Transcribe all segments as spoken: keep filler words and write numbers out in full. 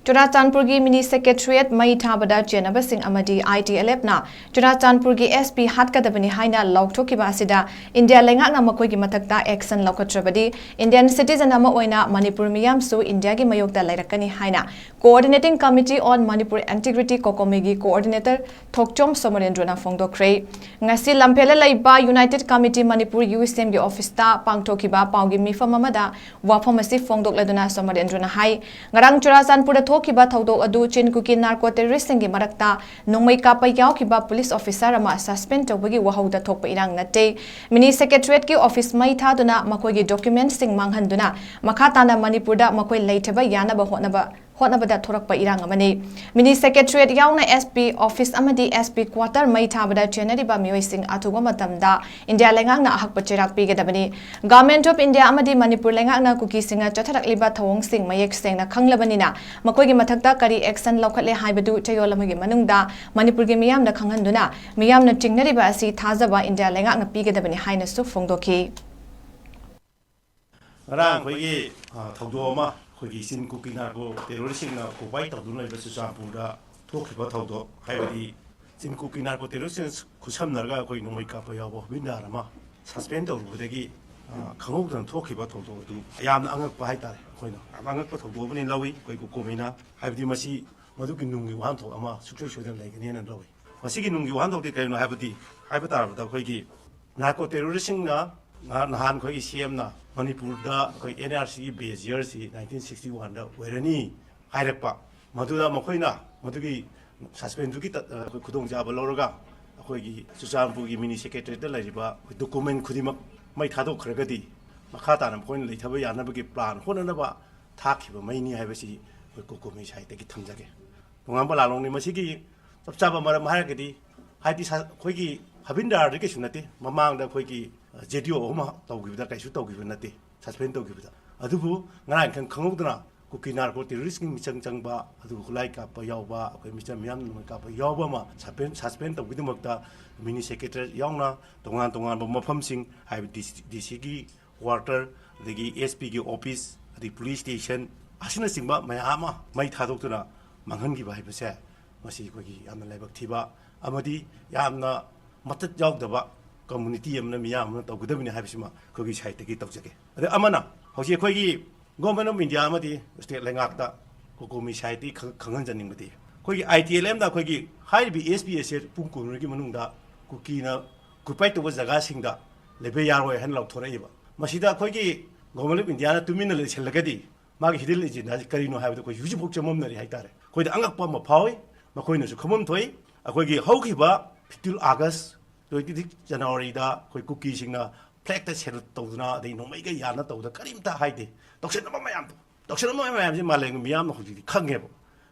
ꯆꯨꯔꯥꯆꯥꯟꯄꯨꯔꯒꯤ ꯃꯤꯅꯤ ꯁꯦꯀ꯭ꯔꯦꯇꯔꯤꯌꯦꯠ ꯃꯩ ꯊꯥꯕꯗ ꯆꯦꯟꯅꯕꯁꯤꯡ ꯑꯃꯗꯤ ꯑꯥꯏ ꯇꯤ ꯑꯦꯜ ꯑꯦꯐꯅ ꯆꯨꯔꯥꯆꯥꯟꯄꯨꯔꯒꯤ ꯑꯦꯁ ꯄꯤ ꯍꯥꯠꯀꯗꯕꯅꯤ ꯍꯥꯏꯅ ꯂꯥꯎꯊꯣꯛꯈꯤꯕ ꯑꯁꯤꯗ ꯏꯟꯗꯤꯌꯥ ꯂꯩꯉꯥꯛꯅ ꯃꯈꯣꯏꯒꯤ ꯃꯊꯛꯇ ꯑꯦꯛꯁꯟ ꯂꯧꯈꯠꯇ꯭ꯔꯕꯗꯤ ꯏꯟꯗꯤꯌꯟ ꯁꯤꯇꯤꯖꯟ ꯑꯃ ꯑꯣꯏꯅ ꯃꯅꯤꯄꯨꯔ ꯃꯤꯌꯥꯝꯁꯨ ꯏꯟꯗꯤꯌꯥꯒꯤ ꯃꯥꯌꯣꯛꯇ ꯂꯩꯔꯛꯀꯅꯤ ꯍꯥꯏꯅ Coordinating Committee on Manipur Integrity, ꯀꯣꯀꯣꯃꯤꯒꯤ ꯀꯣꯑꯣꯔꯗꯤꯅꯦꯇꯔ ꯊꯣꯛꯆꯣꯝ ꯁꯣꯃꯣꯔꯦꯟꯗ꯭ꯔꯣꯅ ꯐꯣꯡꯗꯣꯛꯈ꯭ꯔꯦ꯫ ꯉꯁꯤ ꯂꯝꯐꯦꯜꯗ ꯂꯩꯕ ꯌꯨꯅꯥꯏꯇꯦꯗ ꯀꯃꯤꯇꯤ ꯃꯅꯤꯄꯨꯔ, ꯌꯨ ꯁꯤ ꯑꯦꯝꯒꯤ ꯑꯣꯐꯤꯁꯇ ꯄꯥꯡꯊꯣꯛꯈꯤꯕ ꯄꯥꯎꯒꯤ ꯃꯤꯐꯝ ꯑꯃꯗ ꯋꯥꯐꯝ ꯑꯁꯤ ꯐꯣꯡꯗꯣꯛꯂꯗꯨꯅ ꯁꯣꯃꯣꯔꯦꯟꯗ꯭ꯔꯣꯅ ꯍꯥꯏ, ꯉꯔꯥꯡ ꯆꯨꯔꯥꯆꯥꯟꯄꯨꯔꯗ ꯊꯣꯛꯈꯤꯕ ꯊꯧꯗꯣꯛ ꯑꯗꯨ ꯆꯤꯟ ꯀꯨꯀꯤ ꯅꯥꯔꯀꯣ ꯇꯦꯔꯣꯔꯤꯁ꯭ꯠꯁꯤꯡꯒꯤ ꯃꯔꯛꯇ ꯅꯣꯡꯃꯩ ꯀꯥꯞꯄ ꯌꯥꯎꯈꯤꯕ ꯄꯨꯂꯤꯁ ꯑꯣꯐꯤꯁꯥꯔ ꯑꯃ ꯁꯁꯄꯦꯟꯗ ꯇꯧꯕꯒꯤ ꯋꯥꯍꯧꯗ ꯊꯣꯛꯄ ꯏꯔꯥꯡ ꯅꯠꯇꯦ꯫ ꯃꯤꯅꯤ ꯁꯦꯀ꯭ꯔꯦꯇꯔꯤꯌꯦꯠꯀꯤ ꯑꯣꯐꯤꯁ ꯃꯩ ꯊꯥꯗꯨꯅ ꯃꯈꯣꯏꯒꯤ ꯗꯣꯀ꯭ꯌꯨꯃꯦꯟꯠꯁꯤꯡ ꯃꯥꯡꯍꯟꯗꯨꯅ ꯃꯈꯥ ꯇꯥꯅ ꯃꯅꯤꯄꯨꯔꯗ ꯃꯈꯣꯏ ꯂꯩꯊꯕ ꯌꯥꯅꯕ ꯍꯣꯠꯅꯕ ꯍꯣꯠꯅꯕꯗ ꯊꯣꯔꯛꯄ ꯏꯔꯥꯡ ꯑꯃꯅꯤ꯫ ꯃꯤꯅꯤ ꯁꯦꯀ꯭ꯔꯦꯇꯔꯤꯌꯦꯠ ꯌꯥꯎꯅ ꯑꯦꯁ ꯄꯤ ꯑꯣꯐꯤꯁ ꯑꯃꯗꯤ ꯑꯦꯁ ꯄꯤ ꯀ꯭ꯋꯥꯇꯔ ꯃꯩ ꯊꯥꯕꯗ ꯆꯦꯟꯅꯔꯤꯕ ꯃꯤꯑꯣꯏꯁꯤꯡ ꯑꯊꯨꯕ ꯃꯇꯝꯗ ꯏꯟꯗꯤꯌꯥ ꯂꯩꯉꯥꯛꯅ ꯑꯍꯛꯄ ꯆꯩꯔꯥꯛ ꯄꯤꯒꯗꯕꯅꯤ꯫ Government of India ꯑꯃꯗꯤ ꯃꯅꯤꯄꯨꯔ ꯂꯩꯉꯥꯛꯅ ꯀꯨꯀꯤꯁꯤꯡꯅ ꯆꯠꯊꯔꯛꯂꯤꯕ ꯊꯧꯑꯣꯡꯁꯤꯡ ꯃꯌꯦꯛ ꯁꯦꯡꯅ ꯈꯪꯂꯕꯅꯤꯅ ꯃꯈꯣꯏꯒꯤ ꯃꯊꯛꯇ ꯀꯔꯤ ꯑꯦꯛꯁꯟ ꯂꯧꯈꯠꯂꯦ ꯍꯥꯏꯕꯗꯨ ꯆꯌꯣꯜ ꯑꯃꯒꯤ ꯃꯅꯨꯡꯗ ꯃꯅꯤꯄꯨꯔꯒꯤ ꯃꯤꯌꯥꯝꯅ ꯈꯪꯍꯟꯗꯨꯅ ꯃꯤꯌꯥꯝꯅ ꯆꯤꯡꯅꯔꯤꯕ ꯑꯁꯤ ꯊꯥꯖꯕ ꯏꯟꯗꯤꯌꯥ ꯂꯩꯉꯥꯛꯅ ꯄꯤꯒꯗꯕꯅꯤ ꯍꯥꯏꯅꯁꯨ ꯐꯣꯡꯗꯣꯛꯈꯤ꯫ ꯉꯔꯥꯡ ꯑꯩꯈꯣꯏꯒꯤ, ꯑ, ꯊꯧꯗꯣꯛ ꯑꯃ, ꯑꯩꯈꯣꯏꯒꯤ ꯆꯤꯟ ꯀꯨꯀꯤ ꯅꯥꯔꯀꯣ ꯇꯦꯔꯣꯔꯤꯁꯁꯤꯡꯅ ꯑꯣꯀꯨꯄꯥꯏ ꯇꯧꯗꯨꯅ ꯂꯩꯕ ꯆꯨꯔꯆꯥꯟꯄꯨꯔꯗ ꯊꯣꯛꯈꯤꯕ ꯊꯧꯗꯣꯛ, ꯍꯥꯏꯕꯗꯤ ꯆꯤꯟ ꯀꯨꯀꯤ ꯅꯥꯔꯀꯣ ꯇꯦꯔꯣꯔꯤꯁꯁꯤꯡꯅ ꯈꯨꯠꯁꯝꯅꯔꯒ ꯑꯩꯈꯣꯏ ꯅꯣꯡꯃꯩ ꯀꯥꯞꯄ ꯌꯥꯎꯕ ꯍꯕꯤꯟꯗꯥꯔ ꯑꯃ ꯁꯁꯄꯦꯟ ꯇꯧꯔꯨꯕꯗꯒꯤ, ꯑ, ꯈꯪꯍꯧꯗꯅ ꯊꯣꯛꯈꯤꯕ ꯊꯧꯗꯣꯛ ꯑꯗꯨ ꯌꯥꯝꯅ ꯑꯉꯛꯄ ꯍꯥꯏꯇꯥꯔꯦ꯫ ꯑꯩꯈꯣꯏꯅ ꯌꯥꯝꯅ ꯑꯉꯛꯄ ꯊꯧꯗꯣꯛ ꯑꯃꯅꯤ ꯂꯧꯏ ꯑꯩꯈꯣꯏ ꯀꯣꯀꯣꯃꯤꯅ, ꯍꯥꯏꯕꯗꯤ ꯃꯁꯤ ꯃꯗꯨꯒꯤ ꯅꯨꯡꯒꯤ ꯋꯥꯍꯟꯊꯣꯛ ꯑꯃ ꯁꯨꯡꯁꯣꯏ ꯁꯣꯏꯗꯅ ꯂꯩꯒꯅꯤ ꯍꯥꯏꯅ ꯂꯧꯏ꯫ ꯃꯁꯤꯒꯤ ꯅꯨꯡꯒꯤ ꯋꯥꯍꯟꯊꯣꯛꯇꯤ ꯀꯔꯤꯅꯣ ꯍꯥꯏꯕꯗꯤ, ꯍꯥꯏꯕ ꯇꯥꯔꯕꯗ ꯑꯩꯈꯣꯏꯒꯤ ꯅꯥꯔꯀꯣ ꯇꯦꯔꯣꯔꯤꯁꯁꯤꯡꯅ ꯉꯍꯥ-, ꯅꯍꯥꯟ ꯑꯩꯈꯣꯏꯒꯤ ꯁꯤ ꯑꯦꯝꯅ ꯃꯅꯤꯄꯨꯔꯗ ꯑꯩꯈꯣꯏ ꯑꯦꯟ ꯑꯥꯔ ꯁꯤꯒꯤ ꯕꯦꯁ ꯌꯔꯁꯤ ꯅꯥꯏꯟꯇꯤꯟ ꯁꯤꯛꯁꯇꯤ ꯋꯥꯟꯗ ꯑꯣꯏꯔꯅꯤ ꯍꯥꯏꯔꯛꯄ, ꯃꯗꯨꯗ ꯃꯈꯣꯏꯅ ꯃꯗꯨꯒꯤ ꯁꯁꯄꯦꯟꯗꯨꯒꯤ ꯇ-, ꯑ, ꯑꯩꯈꯣꯏ ꯈꯨꯗꯣꯡꯆꯥꯕ ꯂꯧꯔꯒ ꯑꯩꯈꯣꯏꯒꯤ ꯆꯨꯔꯆꯥꯟꯄꯨꯔꯒꯤ ꯃꯤꯅꯤ ꯁꯦꯀ꯭ꯔꯦꯇꯔꯤꯌꯦꯠꯇ ꯂꯩꯔꯤꯕ ꯑꯩꯈꯣꯏ ꯗꯣꯀꯨꯃꯦꯟ ꯈꯨꯗꯤꯡꯃꯛ ꯃꯩ ꯊꯥꯗꯣꯛꯈ꯭ꯔꯒꯗꯤ ꯃꯈꯥ ꯇꯥꯅ ꯃꯈꯣꯏꯅ ꯂꯩꯊꯕ ꯌꯥꯅꯕꯒꯤ ꯄ꯭ꯂꯥꯟ ꯍꯣꯠꯅꯅꯕ ꯊꯥꯈꯤꯕ ꯃꯩꯅꯤ ꯍꯥꯏꯕꯁꯤ ꯑꯩꯈꯣꯏ ꯀꯣꯀꯣꯃꯤ ꯁꯥꯏꯠꯇꯒꯤ ꯊꯝꯖꯒꯦ꯫ ꯇꯣꯉꯥꯟꯕ ꯂꯥꯂꯣꯡꯅꯤ꯫ ꯃꯁꯤꯒꯤ ꯆꯞ ꯆꯥꯕ ꯃꯔꯝ ꯍꯥꯏꯔꯒꯗꯤ, ꯍꯥꯏꯗꯤ ꯁ-, ꯑꯩꯈꯣꯏꯒꯤ ꯍꯕꯤꯟꯗꯥꯔꯗꯤ ꯀꯩꯁꯨ ꯅꯠꯇꯦ, ꯃꯃꯥꯡꯗ ꯑꯩꯈꯣꯏꯒꯤ, ꯑ, ꯖꯦ ꯗꯤ ꯑꯣ ꯑꯍꯨꯝ ꯇꯧꯈꯤꯕꯗ ꯀꯩꯁꯨ ꯇꯧꯈꯤꯕ ꯅꯠꯇꯦ, ꯁꯁꯄꯦꯟ ꯇꯧꯈꯤꯕꯗ꯫ ꯑꯗꯨꯕꯨ ꯉꯔꯥꯡ ꯈꯪ-, ꯈꯪꯍꯧꯗꯅ ꯀꯨꯀꯤ ꯅꯥꯔꯀꯣ ꯇꯦꯔꯣꯔꯤꯁ꯭ꯠꯀꯤ ꯃꯤꯆꯪ ꯆꯪꯕ, ꯑꯗꯨꯒ ꯈꯨꯠꯂꯥꯏ ꯀꯥꯞꯄ ꯌꯥꯎꯕ, ꯑꯩꯈꯣꯏ ꯃꯤꯆꯝ ꯃꯤꯌꯥꯝꯅ ꯅꯣꯡꯃꯩ ꯀꯥꯞꯄ ꯌꯥꯎꯕ ꯑꯃ ꯁꯁꯄꯦꯟ, ꯁꯁꯄꯦꯟ ꯇꯧꯕꯒꯤꯗꯃꯛꯇ ꯃꯤꯅꯤ ꯁꯦꯀ꯭ꯔꯦꯇꯔꯤꯌꯦꯠ ꯌꯥꯎꯅ ꯇꯣꯉꯥꯟ ꯇꯣꯉꯥꯟꯕ ꯃꯐꯝꯁꯤꯡ, ꯍꯥꯏꯕꯗꯤ ꯗꯤ ꯁꯤ, ꯗꯤ ꯁꯤꯒꯤ ꯀ꯭ꯋꯥꯇꯔ, ꯑꯗꯒꯤ ꯑꯦꯁ ꯄꯤꯒꯤ ꯑꯣꯐꯤꯁ, ꯑꯗꯒꯤ ꯄꯨꯂꯤꯁ ꯁ꯭ꯇꯦꯁꯟ, ꯑꯁꯤꯅꯆꯤꯡꯕ ꯃꯌꯥꯝ ꯑꯃ ꯃꯩ ꯊꯥꯗꯣꯛꯇꯨꯅ ꯃꯥꯡꯍꯟꯈꯤꯕ ꯍꯥꯏꯕꯁꯦ, ꯃꯁꯤ ꯑꯩꯈꯣꯏꯒꯤ ꯌꯥꯝꯅ ꯂꯥꯏꯕꯛ ꯊꯤꯕ ꯑꯃꯗꯤ ꯌꯥꯝꯅ ꯃꯇꯠ ꯌꯥꯎꯗꯕ ꯀꯝꯃꯨꯅꯤꯇꯤ ꯑꯃꯅ, ꯃꯤꯌꯥꯝ ꯑꯃꯅ ꯇꯧꯒꯗꯕꯅꯤ ꯍꯥꯏꯕꯁꯤꯃ ꯑꯩꯈꯣꯏꯒꯤ ꯁꯥꯍꯤꯇ꯭ꯌꯒꯤ ꯇꯧꯖꯒꯦ꯫ ꯑꯗ ꯑꯃꯅ, ꯍꯧꯖꯤꯛ ꯑꯩꯈꯣꯏꯒꯤ Government of India ꯑꯃꯗꯤ state ꯂꯩꯉꯥꯛꯇ ꯀꯣꯀꯣꯃꯤ ꯁꯥꯍꯤꯇ꯭ꯌ ꯈꯪ-, ꯈꯪꯍꯟꯖꯅꯤꯡꯕꯗꯤ, ꯑꯩꯈꯣꯏꯒꯤ I T L M ꯗ ꯑꯩꯈꯣꯏꯒꯤ ꯍꯥꯏꯔꯤꯕ S P S ꯑꯁꯦ ꯄꯨꯡ ꯀꯨꯟꯃꯔꯤꯒꯤ ꯃꯅꯨꯡꯗ ꯀꯨꯀꯤꯅ occupy ꯇꯧꯕ ꯖꯒꯥꯁꯤꯡꯗ ꯂꯩꯕ ꯌꯥꯔꯣꯏ ꯍꯥꯏꯅ ꯂꯥꯎꯊꯣꯔꯛꯏꯕ꯫ ꯃꯁꯤꯗ ꯑꯩꯈꯣꯏꯒꯤ Government of India ꯅ ꯇꯨꯃꯤꯟꯅ ꯂꯩꯁꯤꯜꯂꯒꯗꯤ ꯃꯥꯒꯤ hidden agenda ꯁꯤ ꯀꯔꯤꯅꯣ ꯍꯥꯏꯕꯗꯨ ꯑꯩꯈꯣꯏ ꯍꯧꯖꯤꯛꯐꯥꯎ ꯆꯃꯝꯅꯔꯤ ꯍꯥꯏꯇꯥꯔꯦ꯫ ꯑꯩꯈꯣꯏꯗ ꯑꯉꯛꯄ ꯑꯃ ꯐꯥꯎꯏ, ꯃꯈꯣꯏꯅꯁꯨ ꯈꯪꯐꯝ ꯊꯣꯛꯏ꯫ ꯑꯩꯈꯣꯏꯒꯤ ꯍꯧꯈꯤꯕ fifteen August, twenty six January ꯗ ꯑꯩꯈꯣꯏ ꯀꯨꯀꯤꯁꯤꯡꯅ flag ꯇ salute ꯇꯧꯗꯅ, ꯑꯗꯩ ꯅꯣꯡꯃꯩꯒ ꯌꯥꯟꯅ ꯇꯧꯗꯅ ꯀꯔꯤꯝꯇ ꯍꯥꯏꯗꯦ꯫ ꯇꯧꯁꯤꯟꯅꯕ ꯃꯌꯥꯝꯗꯣ, ꯇꯧꯁꯤꯟꯅꯕ ꯃꯌꯥꯝꯁꯦ ꯃꯥꯂꯦꯝꯒꯤ ꯃꯤꯌꯥꯝꯅ ꯍꯧꯖꯤꯛꯇꯤ ꯈꯪꯉꯦꯕ꯫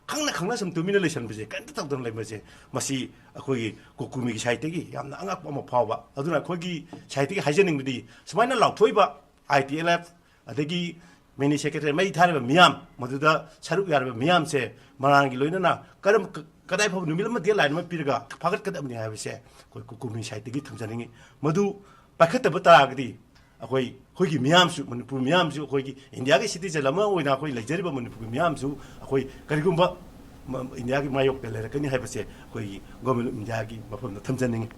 ꯈꯪꯅ ꯈꯪꯅ ꯁꯨꯝ ꯇꯨꯃꯤꯟꯅ ꯂꯩꯁꯟꯕꯁꯦ, ꯀꯔꯤꯝꯇ ꯇꯧꯗꯅ ꯂꯩꯕꯁꯦ, ꯃꯁꯤ ꯑꯩꯈꯣꯏꯒꯤ ꯀꯣꯀꯨꯃꯤꯒꯤ ꯁꯥꯍꯤꯇ꯭ꯌꯒꯤ ꯌꯥꯝꯅ ꯑꯉꯛꯄ ꯑꯃ ꯐꯥꯎꯕ꯫ ꯑꯗꯨꯅ ꯑꯩꯈꯣꯏꯒꯤ ꯁꯥꯍꯤꯇ꯭ꯌꯒꯤ ꯍꯥꯏꯖꯅꯤꯡꯕꯗꯤ, ꯁꯨꯃꯥꯏꯅ ꯂꯥꯎꯊꯣꯛꯏꯕ I T L F ꯑꯗꯒꯤ mini secretariat ꯃꯩ ꯊꯥꯔꯤꯕ ꯃꯤꯌꯥꯝ, ꯃꯗꯨꯗ ꯁꯔꯨꯛ ꯌꯥꯔꯤꯕ ꯃꯤꯌꯥꯝꯁꯦ ꯃꯔꯥꯡꯒꯤ ꯂꯣꯏꯅꯅ ꯀꯔꯝ, ꯀ-, ꯀꯗꯥꯏ ꯐꯥꯎꯕ ꯅꯨꯃꯤꯠ ꯑꯃ deadline ꯑꯃ ꯄꯤꯔꯒ ꯐꯥꯒꯠꯀꯗꯕꯅꯤ ꯍꯥꯏꯕꯁꯦ ꯑꯩꯈꯣꯏ ꯀꯣꯀꯨꯃꯤ ꯁꯥꯍꯤꯇ꯭ꯌꯒꯤ ꯊꯝꯖꯅꯤꯡꯉꯤ꯫ ꯃꯗꯨ ꯄꯥꯏꯈꯠꯇꯕ ꯇꯥꯔꯒꯗꯤ ꯑꯩꯈꯣꯏ, ꯑꯩꯈꯣꯏꯒꯤ ꯃꯤꯌꯥꯝꯁꯨ, ꯃꯅꯤꯄꯨꯔ ꯃꯤꯌꯥꯝꯁꯨ, ꯑꯩꯈꯣꯏꯒꯤ ꯏꯟꯗꯤꯌꯥꯒꯤ citizen ꯑꯃ ꯑꯣꯏꯅ ꯑꯩꯈꯣꯏ ꯂꯩꯖꯔꯤꯕ ꯃꯅꯤꯄꯨꯔꯒꯤ ꯃꯤꯌꯥꯝꯁꯨ ꯑꯩꯈꯣꯏ ꯀꯔꯤꯒꯨꯝꯕ ꯃ-, ꯏꯟꯗꯤꯌꯥꯒꯤ ꯃꯥꯌꯣꯛꯇ ꯂꯩꯔꯛꯀꯅꯤ ꯍꯥꯏꯕꯁꯦ ꯑꯩꯈꯣꯏꯒꯤ Government of India ꯒꯤ ꯃꯐꯝꯗ ꯊꯝꯖꯅꯤꯡꯉꯤ꯫